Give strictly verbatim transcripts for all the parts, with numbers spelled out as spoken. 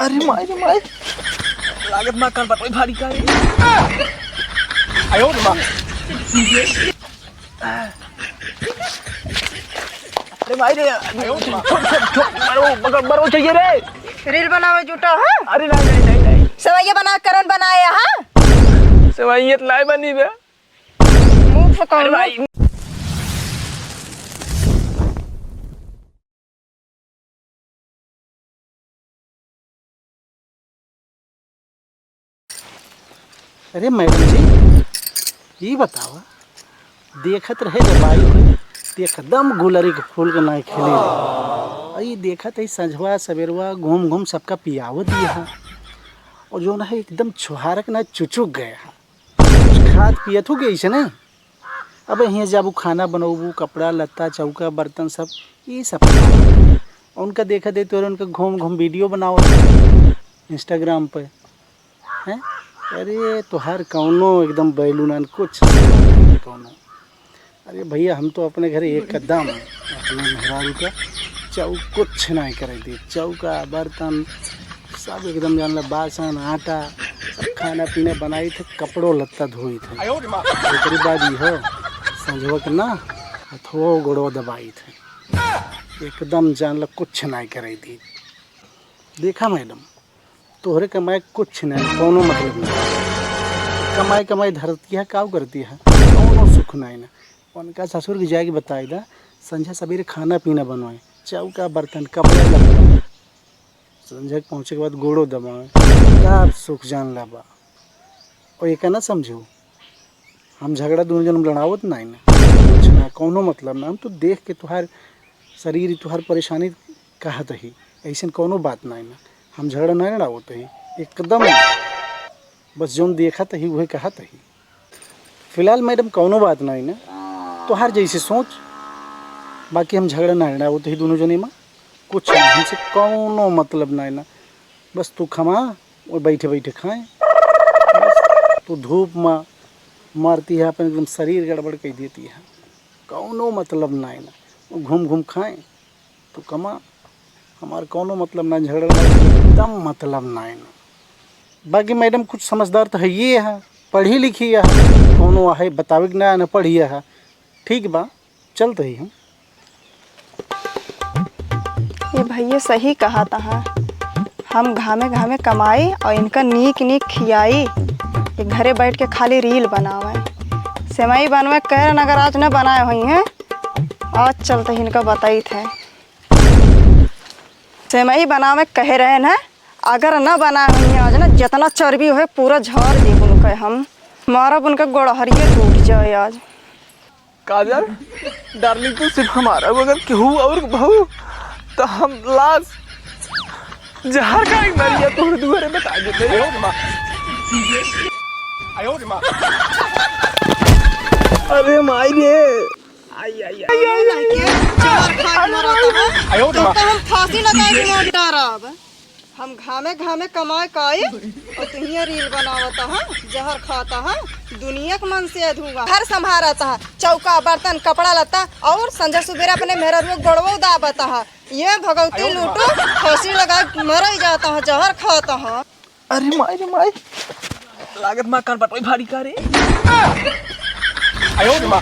अरे माई रे माई, लागत माँ कान बटोई भारी का रे। आयो रे माँ। अरे माई रे, छोड़, छोड़, छोड़, छोड़, मरो, मगर मरो चाहिए रे। रील बनावे जुटा है? अरे नहीं, नहीं, नहीं, नहीं। सेवइया बना, करन बनाए, हाँ? सेवइया तो नहीं बनी बे। मुंह फुकाओ। अरे भाई। अरे मैडम जी, ई बतावा, देखत रहे जब आई हुई, त एकदम गुलरी के फूल के नाई खिली। आ ई देखत है संझवा सबेरवा घूम घूम सबका पियावत ही है, और जो ना है एकदम छुहारक ना चुचुक गए है। कुछ खात पियत हो कि ऐसे नहीं? अब हियाँ जाबू, खाना बनौबू, कपड़ा लत्ता, चौका बर्तन सब, ई सब। उनका देखा दे तोरे उनका घूम घूम वीडियो बनावत है Instagram पे, हैं? अरे तोहार कौनो एकदम बैलूनन कुछ नहीं कौनो। अरे भैया, हम तो अपने घर एकदम अपने मेहरारू का चौ कुछ नहीं करे दी। चौका बर्तन सब एकदम जान ला, बासन आटा, सब खाना पीना बनाई थे, कपड़ों लत्ता धोई थे। एकरी बाद इहो संझवा के ना हथवो गोड़ो दबाई थे, एकदम जान ला कुछ नहीं करे दी। देखा मैडम, तोहरे कमाए कुछ नहीं, कौनो मतलब नहीं। कमाई कमाई धरती है, काऊ करती है, कौनो सुख नहीं ना। उनका ससुर के जाके बताई दा, संझा सबेरे खाना पीना बनवाए, चौका बर्तन, कपड़ा लत्ता, संझा के पहुँचे के बाद गोड़ो दबाए, तब सुख जान ला बा। और ये का ना समझो, हम झगड़ा दोनों जन लड़ावत नहीं ना, कुछ ना, कौनो मतलब ना। हम तो देख के तुहार शरीर, तुहार परेशानी कहत ही, ऐसन कौनो बात नहीं ना। हम झगड़ा नहीं लड़ावत ही, एकदम बस जौन देखत ही उहे कहत ही। फिलहाल मैडम कौनो बात नहीं ना, तोहार जैसे सोच, बाकी हम झगड़ा नहीं लड़ावत ही दोनों जने में, कुछ नहीं, हमसे कौनो मतलब नहीं ना। बस तू खमा, वो बैठे बैठे खाए। बस तू धूप में मारती है, अपन एकदम शरीर गड़बड़ कर देती है। कौनो मतलब नाय ना, वो घूम घूम खाए, तू कमा, हमार कौनो मतलब ना, झगड़ा लड़ाई एकदम मतलब नाय ना। बाकी मैडम कुछ समझदार तो है, ये है, पढ़ी लिखी है, कौनो है बतावे के ना, ना पढ़ी है, ठीक बा। चलत ही हम। ये भैया सही कहा तहा, हम घामे घामे कमाई और इनका नीक नीक खियाई, ये घरे बैठ के खाली रील बनावे। सेवई बनवे कह रहे, अगर आज न बनाए हुई हैं, आज चलत ही इनका बताई थे। सेवई बनावे कहे रहे न, अगर न बनाए हुई हैं आज न, जितना चर्बी होए पूरा झाड़ देब उनके हम, मारब उनके गोड़हरिये टूट जाए आज। काजल, डार्लिंग, तू सिर्फ हमारा हो, अगर केहू और बहू, तो हम लाश जहर खाए मर गया, तोहरे दुआरे बता देते हैं। अरे माई रे। आई, आई, आई, आई, आई, आई। जहर खा के मरत है। तो, तो हम फांसी लगा के मार डारब। हम घामे घामे कमाए काई और तुहिया रील बनावत ह, जहर खात ह, दुनिया के मन से अधुआ। घर संभारत ह, चौका, बर्तन, कपड़ा लत्ता और संझा सुबेरे अपने मेहररुआ गोड़वो दाबत ह। ये भगवती लूटो, फांसी लगा के मरई जात ह, जहर खात ह। अरे माई रे माई, लागत माँ कान बटोई भारी का रे। आयो रे माँ।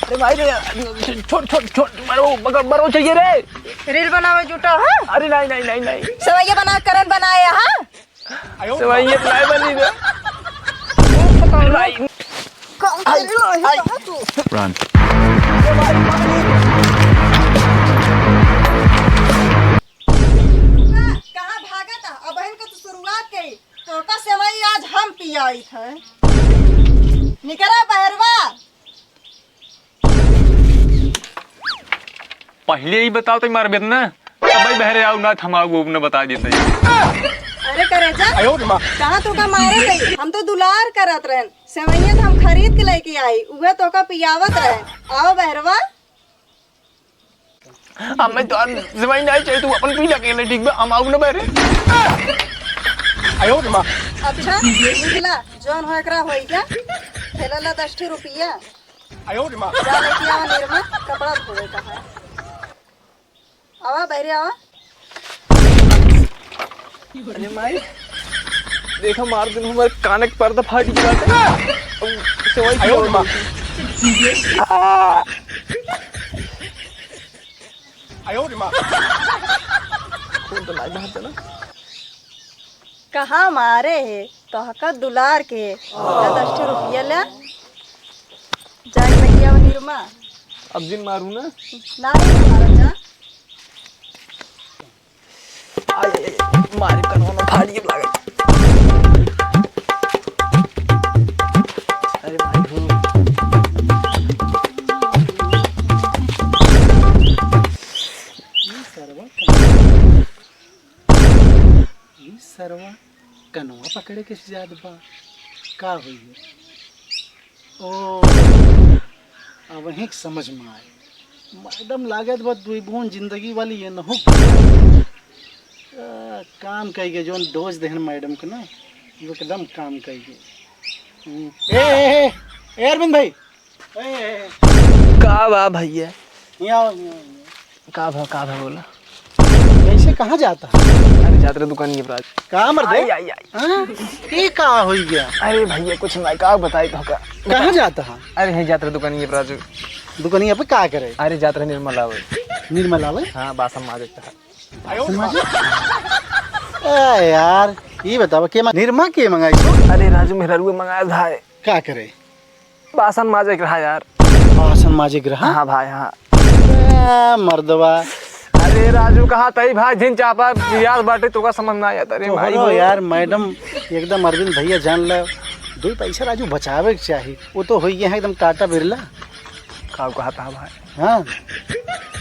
अरे भाई रे, छोड़, छोड़, छोड़, मरो, मगर मरो चाहिए रे। रील बनावे जुटा है? अरे नहीं, नहीं, नहीं, नहीं। सेवइया बना, करन बनाए, हाँ? सेवइया तो नहीं बनी रे। अरे भाई। कौन आई, आई। तू? Run। कहाँ भागत है? अब बहन का तो शुरुआत करी। तोहका सेवई आज हम पियाई थे। निकरा बहरवा। पहले ही बताओ तो मार बेतना। अब भाई बहरे आओ ना, थमाओ वो न बता देते। अरे करेजा, आयो रे माँ। कहाँ तोहका मारे थे? हम तो दुलार करत रहन। सेवइया तो हम खरीद के लेके आई, उहे तोहका पियावत रहन। आओ बहरवा। अब मैं तो आज सेवई नहीं चाहिए, तू अपन पी ले अकेले, ठीक बा? हम आऊ ना बहरे। आयो रे माँ। अच्छा, निकला, जौन हो एकरा होई क्या? खेला ला दस ठे रुपया। आयो रे माँ। जा लेके आवा निरमा, कपड़ा धोवे का है। आवा, बहरे आवा। अरे माई, देखा मार दिन हमारे कान के पर्दा फाट गया। अब सेवाई की और आयो रे माँ। खून तो नाई बहाते ना। कहाँ मारे है? तोहका दुलार के। ला दस ठे रुपया ला। जाके लगिया वो निरमा। अब जिन मारू ना। नाई मारो जा। आय, आय, आय, मारे कनवा में फाड़ी लागे। अरे भाई हो। ई सरवा कनवा, ई सरवा कनवा पकड़े के जात बा। का होई? ओ, अब वहीं के समझ में आए। मैडम लागत बा दुई बूंद जिंदगी वाली ये नहु। आ, काम कई के जोन डोज देहन मैडम के ना, ये एकदम काम कई के। हम्म। ए, ए, ए, ए, अरविंद भाई। ए, ए, ए। का बा भैया? यहाँ आओ, यहाँ आओ, यहाँ आओ। का भा, का भा बोला? कैसे, कहाँ जाता है? अरे जात रहे दुकानिया पर आज। का मर्दे? आई, आई, आई। हाँ? ये का हो गया? अरे भैया कुछ ना, का बताई तो का। कहाँ जाता है? अरे है जात रहे दुकानिया पर आज। दुकानिया पे का करे? अरे जात रहे निर्मला आवे। निर्मला आवे? हाँ, बासन माजे के रहा। बासन माजे? ए यार, ये बतावा के मा-, निरमा के मंगाई सो? अरे राजू मेहरारू मंगाया था। का करे? बासन माजे के रहा यार। बासन माजे के रहा? हाँ भाई, हाँ। ए, मर्दवा। अरे राजू, कहा तई भाई, जिन चापा पियास बाटे, तोका समझ ना आया। अरे तो भाई हो हो। यार, मैडम, एकदम अरविंद भैया जान ला, दो पैसा राजू बचावे के चाही। वो तो हो गया है एकदम टाटा बिरला। का कहा था भाई? हाँ।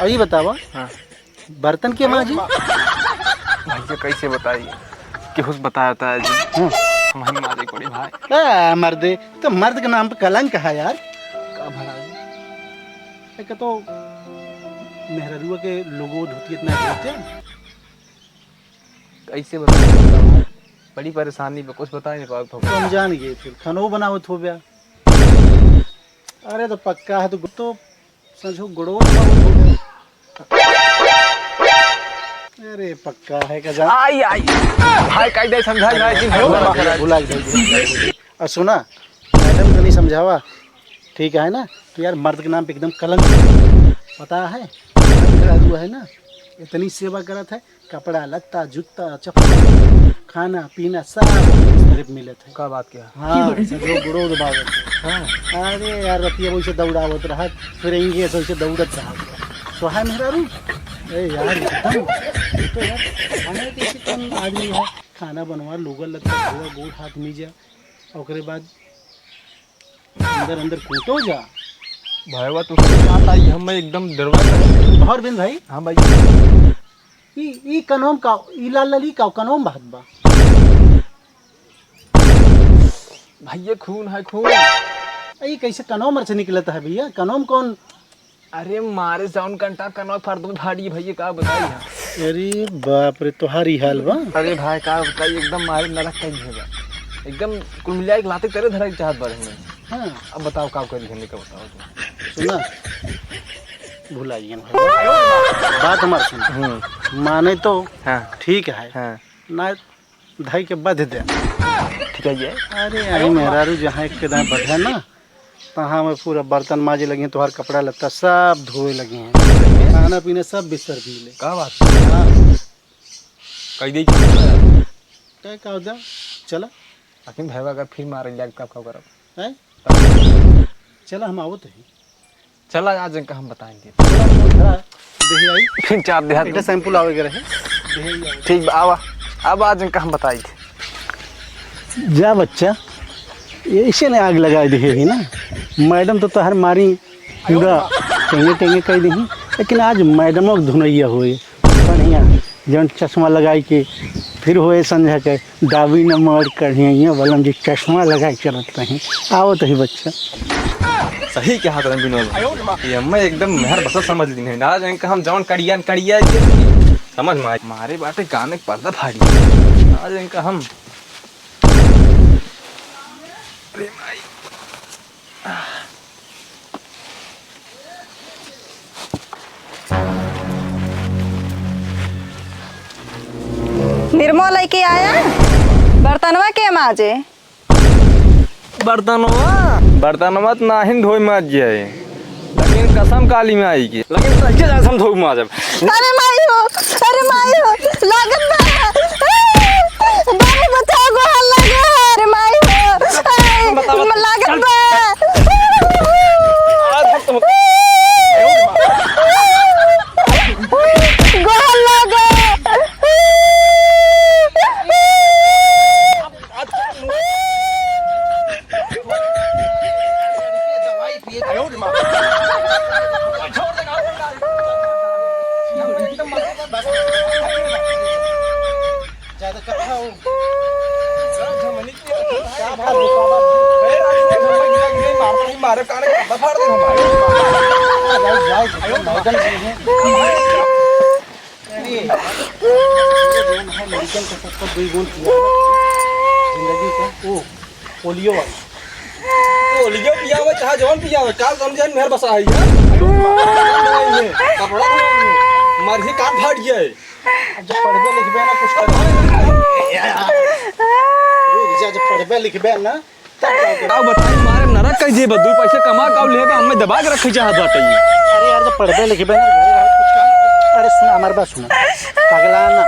अब ये बतावा, हाँ। बर्तन के माजी? भैया कैसे बताई, केहू से बताया था जी। हाँ। हम ही माजे पड़ी भाई। ए, मर्दे, तो मर्द के नाम पे कलंक है यार। का भला जी? एक तो मेहररुआ के लोगो धोती इतना देते। कैसे बताई, बताओ भाई? बड़ी परेशानी पे कुछ बता नहीं पाओ तो। हम जान गए फिर खानो बनावत हो गया। अरे तो पक्का है तो, तो संजो गुड़ो दबावत हो गया। अरे पक्का है का जान? आई, आई। भाई, काई दे समझाई, भाई, जिन अरे, भगवान भुला, भुला, भुला, भुला। और सुना, मैडम को नहीं समझावा, ठीक है ना? तो यार, मर्द के नाम पे एकदम कलंक। पता है, मर्द का हुआ है ना, इतनी सेवा करत है, कपड़ा लत्ता, जूता, चप्पल, खाना पीना सब वही बिस्तर पे मिलत है। का बात किया? हाँ, सगरो गुड़ो दबावत है। हाँ। अरे यार, रतिया वैसे दौड़ावत रहत, फिर इंगे ऐसे वैसे दौड़त रहत। तो है मेहरारू? ए यार, एकदम, ये तो यार, खाने कैसे कौन आदमी है? खाना बनवा, लुगा लत्ता धोआ, गोड़ हाथ मीजा, ओकरे बाद अंदर अंदर कूटो जा। भाईवा, तू सही कहा था, ये हमें एकदम डरवा लगे। और बिन भाई? हाँ भाई। ई, ई कनोम का, ई लाल लाल ई का कनोम बात बा? भाई, ये खून है, खून। ई कैसे कनोम से निकलता है भैया? कनोम कौन? अरे मारे जौन कंटा कनवा फर्द में फाड़ी भैया, का बताई हम? अरे बाप रे, तोहार ई हाल बा? अरे भाई, का बताई, एकदम मारे नरक का ही है बा। एकदम कुल मिला के लाते तेरे धरे के चाहत बारे में। हाँ। अब बताओ, का करी हमने, का बताओ तुम? सुना, भुला गया भाई। बात हमार सुन। हम्म। माने तो हाँ। ठीक है। हाँ। ना धई के बध दे। ठीक है ये। अरे, अरे मेहरारू जहाँ एक के दाएँ बधे ना, तहाँ में पूरा बर्तन माजे लगे, तोहार कपड़ा लत्ता सब धोए लगे हैं, खाना पीना सब बिस्तर भी ले। का बात? हाँ। कह दे। तय का हो जा, चला। आखिर भैया अगर फिर मारे लाग तब का करब? हैं? चला, हम आवत ही। चला, आज इनका हम बताएंगे। चला, हम घर आ, देहे आई। फिर चाप देहा बेटा, तू। सैंपल आवे के रहे। देहे आई, आवे। ठीक बा, आवा। अब आज इनका हम बताएंगे। जा बच्चा, ऐसे ने आग लगाए दिहे ही ना। मैडम तो तोहर मारी पूरा टेंगे टेंगे कह दी, लेकिन आज मैडमों के धुनैया होए। बढ़िया, जौन चश्मा लगाई के फिर होए संझा के, डाबी न मोड़ कढ़िया बलम जी चश्मा लगाई चलत रही। आवत ही बच्चा। सही कहा तने विनोद भाई। ये हमें एकदम मेहर बसा समझ ली है। आज इनका हम जौन कड़िया न कड़िया के समझ में आए। मारे बाटे गाने के पर्दा फाड़ी। आज इनका हम प्रेम आई। निरमो लइके आया, बर्तनवा के माजे? बर्तनवा? बर्तनवा त नाहीं धोई माज जाए, लेकिन कसम काली माई की, लेकिन सच्चे जान से हम धोई माजब। अरे माई हो, अरे माई हो, लागत बा। बाबू बचाओ, गोहर लागे, अरे माई हो, अरे, लागत बा। गोहर लागे। जिंदगी के, ओ, पोलियो वाला। पोलियो पियावे, चाहे जौन पियावे, काल समझे मेहर बसा है यार। कपड़ा धोए में, मरही कान फाट गया है। जब पढ़बे लिखबे ना कुछ कर। रुक जा, जब पढ़बे लिखबे ना, तब का बताई, मारे नरक कह जेबा, दू पैसे कमा का लेबा, हमें दबा के रखे चाहत बाटे। अरे यार, जब पढ़बे लिखबे ना, घरे रहो, कुछ काम। अरे सुना, हमार बात सुना। पगला ना।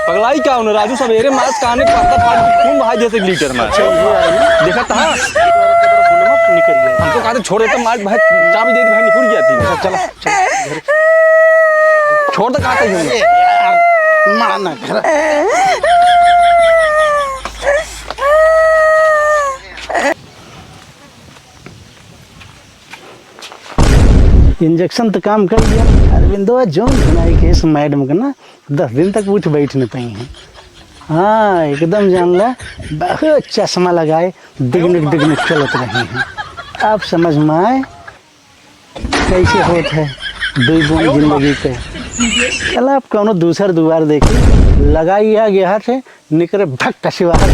पगलाई का होने राजू, सवेरे मार काने पत्ता फाड़ के खून बहाई देते एक लीटर में। अच्छा, ये आई। देखा था? गुलमा निकल गया। हमको कहा था छोड़ देता, मार भाई चाबी दे दे भाई, निकल गया थी। चला, चला, घर। छोड़ दे, कहा था ये? मार ना कर। इंजेक्शन तो काम कर दिया। अरविंदवा जौन सुनाई के इस मैडम के ना, दस दिन तक उठ बैठ नहीं पाई हैं। हाँ, एकदम जान ला, बहुत चश्मा लगाए, डिगनिक डिगनिक चलत रही हैं। अब समझ में आए, कैसे होत है दुई बूंद जिंदगी के। चला, अब कौनो दूसर दुआर देखी, लगाई आ गया हाथ है, निकरे भक कसी बाहर।